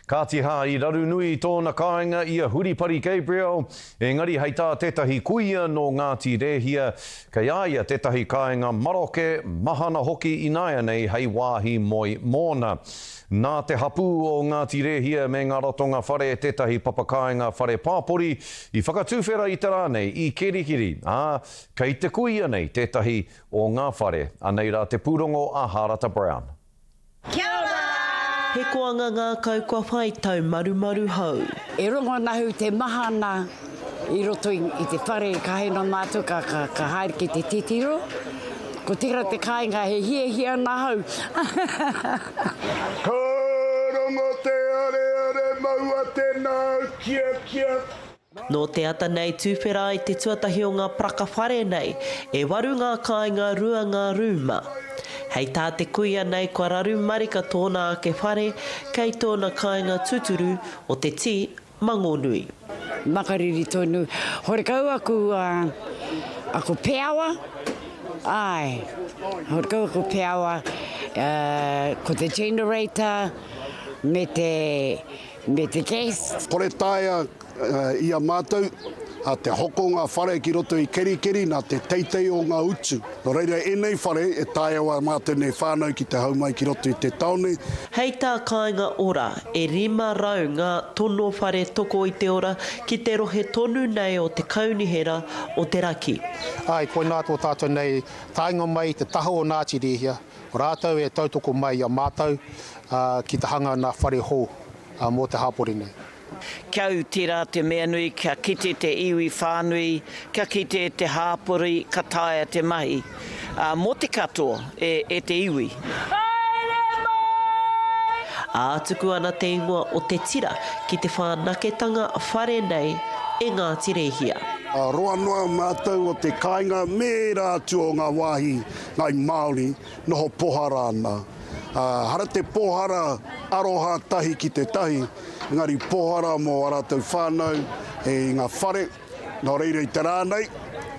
Kāti hā, i raru nui tōna kāinga i a Huripari Gabriel, engari hei tā tētahi kuia nō Ngāti Rēhia, kei a ia tētahi kāinga maroke, mahana hoki ināianei hei wāhi moe mōna. Nā te hapū o Ngāti Rēhia me ngā ratonga whare tētahi papakāinga whare pāpori i whakatuwhera i te rā nei i Kerikeri, ā, kei te kuia nei tētahi o ngā whare. Anei rā te pūrongo a Hārata Brown. Kia ora! He koanga ngākau kua whai taumarumaru hou. E rongo ana ahau te mahana i roto i te whare ka hei noa mātou ka haere ki te titiro. Ko tera te kāinga he hiahia ana ahau. Ka rongo te areare maua tena au kia kia. Nō te ata nei tuwhera ai te tuatahi o ngā paraka whare nei, e waru ngā kāinga, rua ngā rūma. Hei tā te kuia nei kua raru marika tōna ake whare kei tōna kāinga tuturu o te tī Mangonui. Makariri tonu. Horekau aku, aku peawa, ae, horekau aku peawa, ko te generator me te, me te gas. Kore taea i a mātou te hoko ngā whare ki roto i Kerikeri nā te teitei o ngā utu. Nō reira ēnei whare e taea a mātou nei whānau ki te hau mai ki roto i te taone. Hei tā Kāinga Ora, e 500 ngā tono whare toko i te ora ki te rohe tonu nei o te Kaunihera o te Raki. Āe, koinā tō tātou nei taenga mai i te taha o Ngāti Rēhia, rātou e tautoko mai i a mātou ki te hanga nā whare hou mō te hāpori nei. Ki au tērā te mea nui kia kite te iwi whānui, kia kite te hāpori ka taea te mahi mō te katoa e te iwi. Haere mai! Ā, tuku ana te ingoa o te tira ki te whanaketanga whare nei e Ngāti Rēhia. Roa noa mātou o te kāinga me ērā atu o ngā wāhi Ngāi Māori noho pohara ana. Hara te pohara aroha tahi ki te tahi, engari pohara mō ā rātou whānau i ngā whare, nō reira i te rā nei,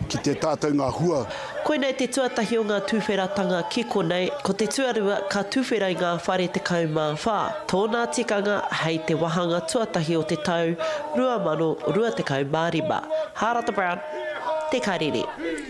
kite tātou ngā hua. Koinei te tuatahi o ngā tuwheratanga ki konei, ko te tuarua ka tuwhera i ngā whare 14. Tōna tikanga hei te wahanga tuatahi o te tau 2025. Hārata Brown, Te Karere.